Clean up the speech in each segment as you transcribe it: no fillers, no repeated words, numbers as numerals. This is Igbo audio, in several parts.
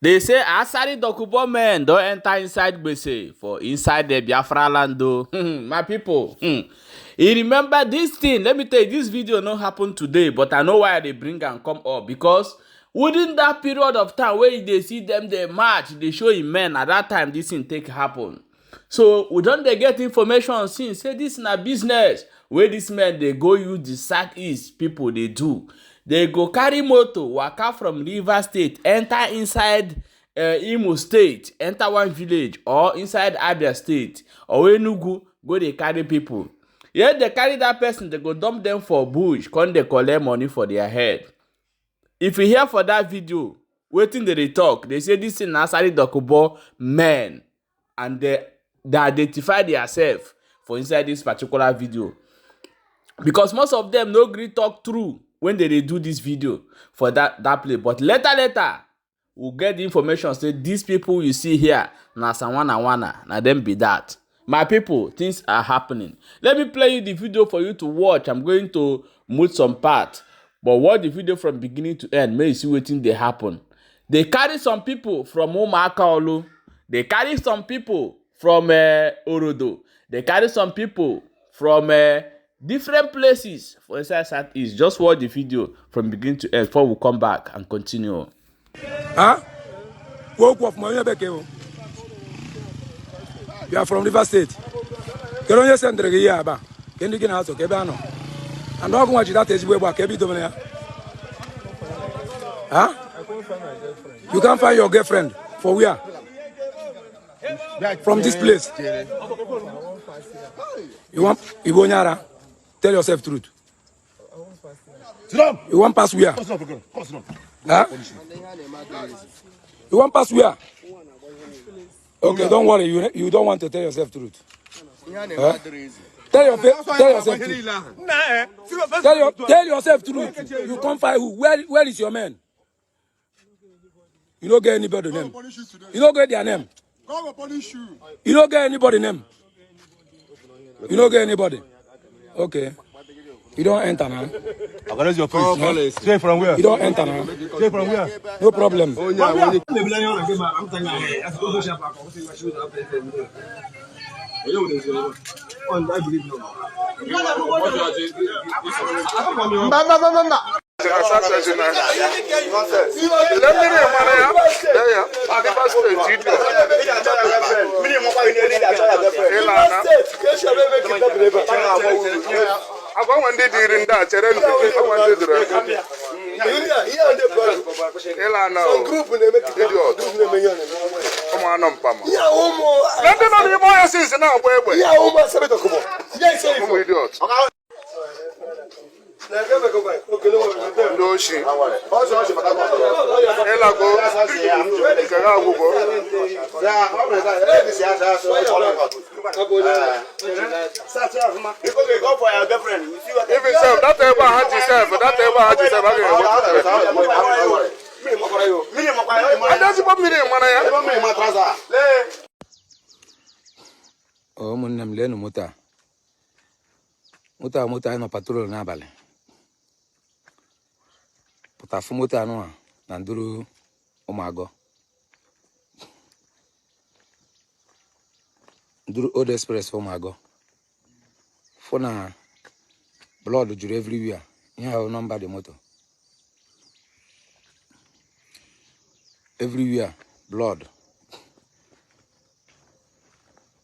They say Asari Dokubo men don enter inside gbese for inside the Biafra land o. My people, you remember this thing? Let me tell you, this video no happen today, but I know why I dey bring am come up, because within that period of time wey you dey see them dey march, dey show im men, na that time this thing take happen. So we don dey get information since say this na business wey dis men dey go use the southeast people dey do. They go carry motor waka from Rivers State enter inside Imo State, enter one village or inside Abia State or Enugu, go dey carry people. Here they carry that person, they go dump them for bush, come dey collect money for their head. If you hear for that video, wetin they dey talk, they say this thing na Asari Dokubo men, and they identify themselves for inside this particular video, because most of them no gree talk true when they dey do this video for that place. But later we'll get the information say these people you see here na Sawana Wana, na them be that. My people, things are happening. Let me play you the video for you to watch. I'm going to move some part, but watch the video from beginning to end. May you see wetin dey happen. They carry some people from Umuaka Olu. They carry some people from Orodo. They carry some people from different places for inside Southeast. Just watch the video from beginning to end before we come back and continue. Huh? Kwuo okwu ọfụma, onye bekee o. You are from Rivers State. Kedu onye sendịrị gị ihe aba? Ke ndị gị na-azụ ka ebe a nọ? And ọgụ nwa ji data ezigbo egbe a ka ebe idobere ya? Huh? You can't find your girlfriend for where? From this place. You want Igbo onye ara? Tell yourself truth. You want pass where? Huh? You want pass where? Okay, don't worry. You don't want to tell yourself truth. Huh? Tell yourself truth. Tell yourself truth. You can't find who. Where is your man? You don't get anybody name. You don't get their name. God will punish you. You don't get anybody name. You don't get anybody. Okay. You don't enter now. Organize your face. Straight from where? You don't enter now. Straight from where? No problem. Agwa ndị dịrị ndị a chere ndị agwa ndị dịrị ịla na idiot ụmụ anụ mpama na ndị nọ n'ime ọhịa sinsi na-agba egbe ụmụ idiot ndị oshi ịlago nke ha agwụgwọ. Even self, that ebe ha ji self, that ebe ha ji self, a ga-enwe. Ndị ezigbo mmiri mara ya. Ụmụnne m, leenụ moto a. Moto anyị nọ patrol n'abalị. Pụta fụ moto anụ a na nduru Ụmụagọ. Nduru Old Express Ụmụagọ. Fụ na blood juru everywhere. Ihe ahụ nọmba dị moto. Everywhere blood.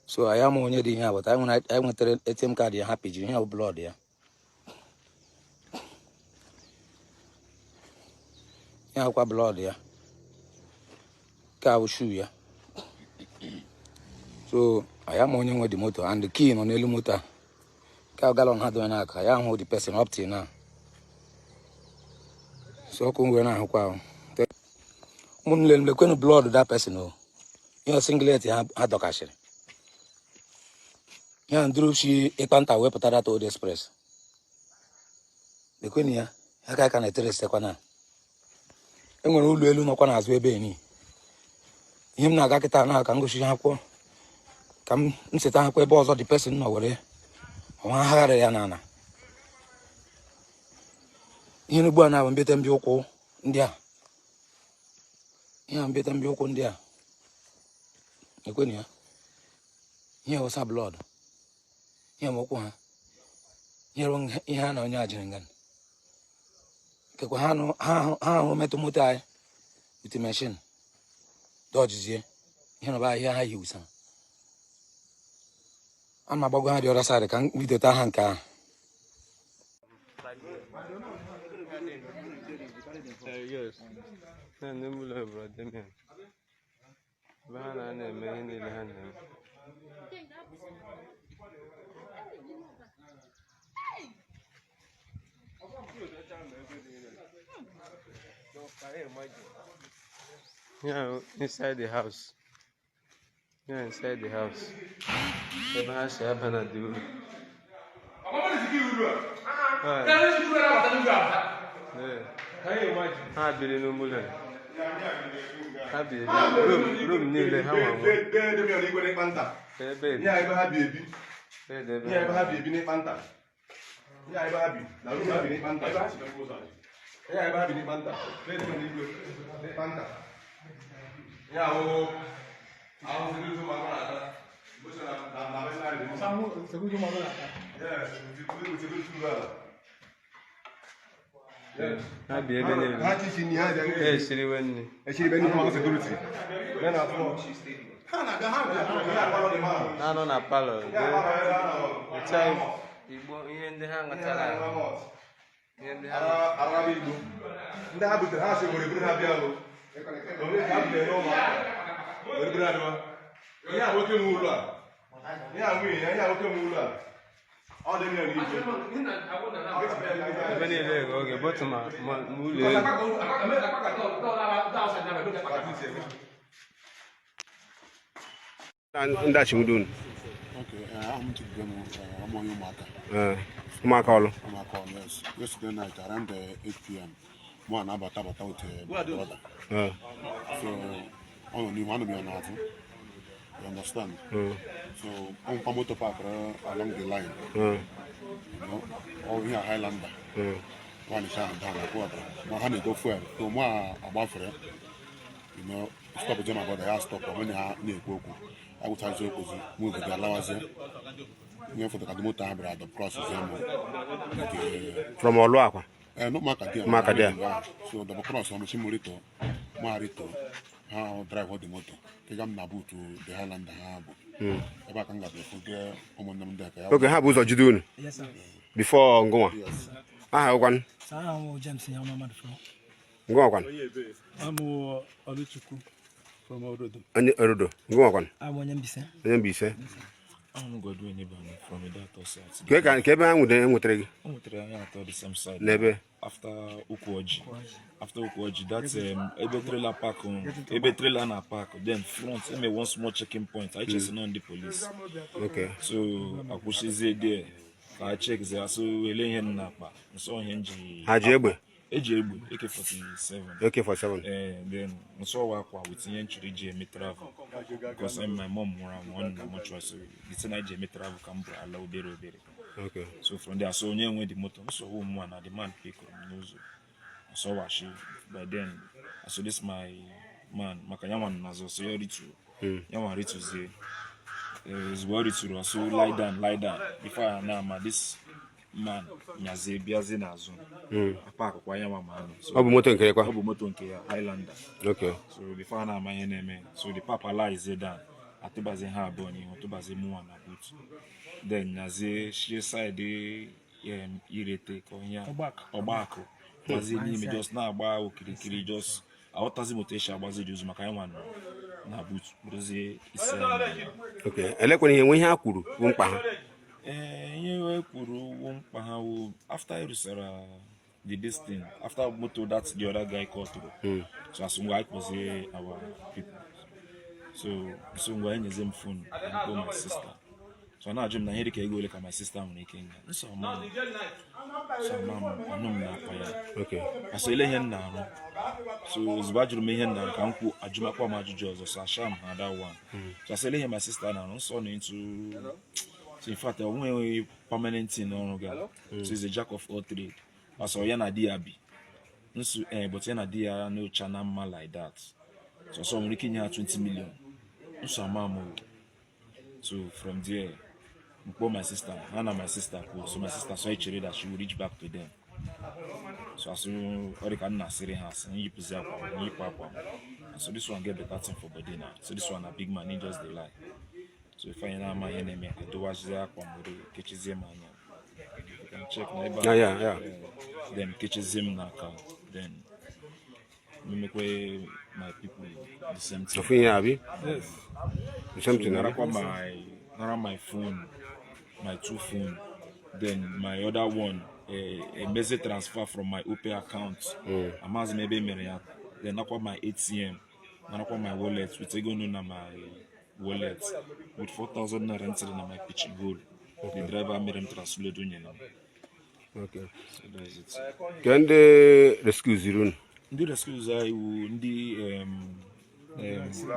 So I am onye dị ihe a, but anyị nwetara ATM card ya ha pijiri ihe bụ blood ya. Ihe akwa blood ya. Nke a bụ shoe ya. So I am onye nwe the moto and the key nọ n'elu moto a. Nke a gallon ha dowe n'aka ya ahụ the person up till now. So ọkụ ngwe na-ahụkwa ahụ. Ụmụnne m, lekwenu blood that person o. Ihe singlet ha dọkashịrị. Ya nduru si ịkpanta wee pụta data Old Express. Lekwenu ya, aka aka na-eteresekwa na. E nwere ụlọ elu nọkwa n'azụ ebe ni. Ihe m na-aga kịta na ka m gosi ha akwụkwọ. Ka m seta akwụkwọ ebe ọzọ the person nọ were ọnwa agharị ya n'ala. Ihe n'ugbu a na-abụ mbete mbịa ụkwụ ndị a. Ihe a mbịata mbịa ụkwụ ndị a ekweni ya ihe wụsa blood ihe ma ụkwụ ha ihe rụ ihe ha na onye a jiri ngana kekwa ha ha ahụ metụ moto anyị with machine dọjizie ihe na ihe ha yi wụsa a ma agbago ha dị other side ka m bidota ha nke ahụ. Yes. Na n'ime ụlọ obodo Damian. Ebe ha na-eme ihe niile ha na-eme. Yeah, inside the house. Yeah, inside the house. Ebe ha si aba na dị uru. Ha biri n'ime ụlọ. Ha biri room niile ha nwa nwa. Ebe ebe ha bi ebi. Ebe ha bi ebi n'ịkpa nta. Ebe ha bi na room ha bi n'ịkpa nta. Ebe ha bi n'ịkpa nta. N'ịkpa nta. Ya ahụ ahụ security ụmụaka na-ata. Ha bi ebe niile. Ha chichi ni ha dị. Ha esiriwe nri. Esiriwe nri ha security. Ha na-aga ha Ha nọ na palọ. Weta igbo ihe ndị ha ṅụtara. Ihe ndị ha araba igbo. Ndị ha butere ha sị were buru ha bịa o. Onye ka ha butere n'ụmụaka. Were buru ha bịa. Ihe a nwoke nwe ụlọ a. Ihe a nwunye ya, ihe a nwoke nwe ụlọ a. Ọ dị mmiri n'ike. Ebe niile ghe oge botu ma ụlọ elu. Ndị achịmdun. Okay, I'm to them I'm ụmụaka. Ụmụaka ọlụ. Ụmụaka ọlụ, yes. Yesterday night around 8 p.m. mụ na-abata bata with my brother. So, ọ nọ n'ihu, anọ m ya n'azụ. You understand? So, on motor park along the line. You know, all here Highlander. One is down down ma ha na-ego fuel. So, mụ agbafere. You know, stop je my brother, ya stop when ha na-ekwu okwu. Agwụchazi okwuzi, mụ obodo alawazie. Ihe foto ka dị moto ahụ bịara adọ cross zie mụ. From ọlụ akwa? No, Maka there. Maka there. So double cross on the Morito, Marito, how drive the motor. Take am na boot to the Highlander ha bụ. Ebe aka m ga before ụmụnne m ndị aka ya. Oge ha bụ ụzọ jide unu? Yes, sir. Before ngụnwa? Yes. Aha ụkwanụ? Sir, I'm James Nyama Madufo. Ngụnwa kwanụ? I'm Oluchukwu from Orodo. Onye Orodo. Ngụnwa kwanụ? I'm onye Mbaise. Onye Mbaise. I'm Godwin Ibani from Idato side. Ka ebe ha nwetara gị? O nwetara anyị atọ the same side. N'ebe? After Ukwoji. After Ukwoji, that's ebe trailer park, ebe trailer na park, then front, eme one small checking point. I chasing on the police. Okay. So akwụsịzie there. Ka I check there, so ele ihe m na-akpa. Nso ihe m ji. Ha ji egbe? Eji egbe AK-47. AK-47. Then nso wa akwa with ihe nchiri ji eme travel. Because my mom nwụrụ anwụ, ọ nọ na mortuary, so the thing I ji eme travel ka m bụ ala obere obere. Okay. So from there, so onye nwe the motor, nso ụmụ na the man pick m n'ụzọ. So washi by then, so this my man maka ya nwa n'azụ, so ya rituru. Ya nwa rituzie. Ozugbo ọ rituru, so lie down before I na ama this man nyazie bịazie n'azụ. Apakụkwa ya nwa ma anụ. Ọ bụ moto nke ya kwa? Ọ bụ moto nke ya, Highlander. Okay. So before I na-ama ihe na-eme, so the papa lies down. Atụbazie ha abụọ n'ihu, tụbazie mụnwa na boot. Then nyazie shie side irete ka onye ọgbakọ gbazie n'ime just na-agba okirikiri just aghọtazi moto esi agbazi dị ụzọ maka anyị nwa nọ na boot bụrụzie isi anyị. Okay. Elekwana ihe nwe ihe ha kwuru bụ mkpa ha. Ihe e kwuru wụ mkpa ha wụ after e rusara the this thing, after moto that the other guy called through. So as ngwa anyị kpọzie our people. So ngwa enyezie m phone and call my sister. So na-ajụ m na ihe dịka ego ole ka my sister nwere ike inye. Nso ama m anụ m na-akpa ya. Okay. Asọ ele ihe m na-arụ. So ozugbo ajụrụ m ihe m na-arụ ka m kwuo ajụmakwa m ajụjụ ọzọ, so asha m ha that one. So asọ ele ihe my sister na-arụ nsọ na into. So in fact, I won't permanent thing on ga. So he's a jack of all trade. Asọ ya na di ya bi. Nso but ya na di ya no chana mma like that. Sọsọ nwere ike inye ha 20 million. Nso ama m o. So from there, m kpọọ my sister, ha na my sister kwuo. So my sister so echere that she will reach back to them. So asị ọ dị ka m na-asịrị ha asị, m yipụzi akwa m, yipụ akwa m. And so this one get better thing for body now. So this one na big man, he just dey lie. So Ifeanyi na-ama ihe na-eme, edowazie akwa m were kechizie m anya. You can check na ebe a. Yeah. Then kechizie m n'aka. Then memekwe my people the same thing. Ofu ihe abi? Yes. The same thing, abi? Narakwa my nara my phone, my two phone, then my other one, emeze transfer from my OPay account. Amaghịzi m ebe e mere ya. Then nakwa my ATM, narakwa my wallet with ego nọ na my wallet with 4,000 naira ntiri na my pitching hole. The driver mere m translate onye na. Okay. So that's it. Ke ndị rescue ziri unu? Ndị rescues anyị wụ ndị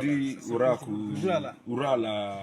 ndị Uraku Urala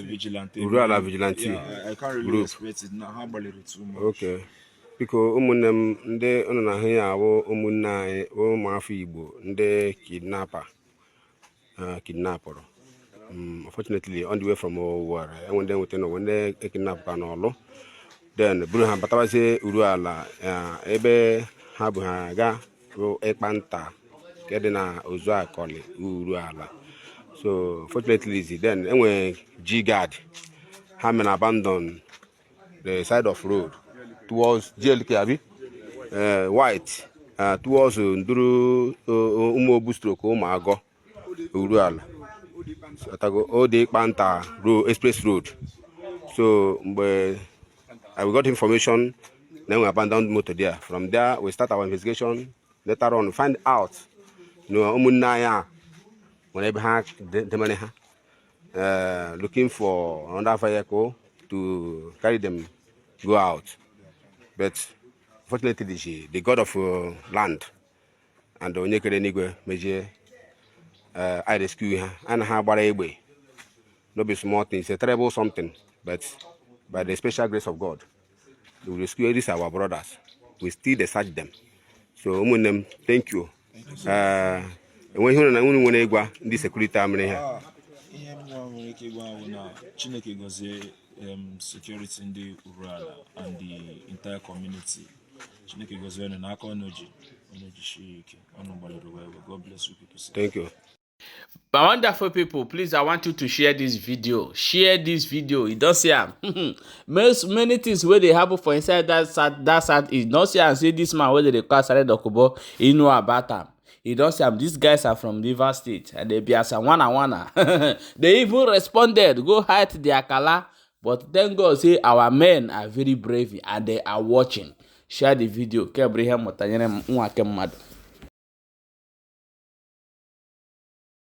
vigilante. Uruala Vigilante Yeah, I can't really group. express it. Na ha gbalịrị too much. Okay. Biko ụmụnne m, ndị unu na-ahụ ya awụ ụmụnne anyị, ụmụafọ Igbo ndị kidnapper kidnapụrụ. Unfortunately, on the way from Owerri, enwe ndị nweta n'ụwa ndị ekidnap ka n'ọlụ. Then buru ha batabazie Uruala, ebe ha bụ ha ga bụ ịkpa nta nke dị na Ozuakọlị Uruala. So fortunately, then enwe G guard ha mere abandon the side of road towards GLK abi white, towards Nduru, Umuobu stroke Ụmụagọ Uruala. Atago Ode Ikpanta road, express road. So mgbe we got information, then we abandoned motor there. From there we start our investigation. Later on we find out na ụmụnne anyị a nwere ebe ha demere ha, looking for another vehicle to carry them go out. But fortunately, the God of land and onye kere n'igwe mejie, I rescue ha. A na ha gbara egbe, no be small thing. It's a terrible something, but by the special grace of God, we rescue these our brothers. We still dey search them. So ụmụnne m, thank you. Enweghị unu na unu nwere ịgwa ndị security a mere ha? Ah, ihe m nwa nwere ike ịgwa bụ na Chineke gọzie security ndị Uruala and the entire community. Chineke gọzie unu n'aka unu ji unu ji sie ike, unu gbalịrị wee wee. God bless you people, sir. Thank you. My wonderful people, please, I want you to share this video. Share this video. You don see am. Most many things wey dey happen for inside that south east. Don see am say this man wey dem dey call Asare Dokubo, he know about am. You don see am. These guys are from Rivers State and they be as a one and one. They even responded, go hide their kala. But thank God say our men are very brave and they are watching. Share the video. Ke bụrụ ihe mmụta nyere m nwa ke mmadụ.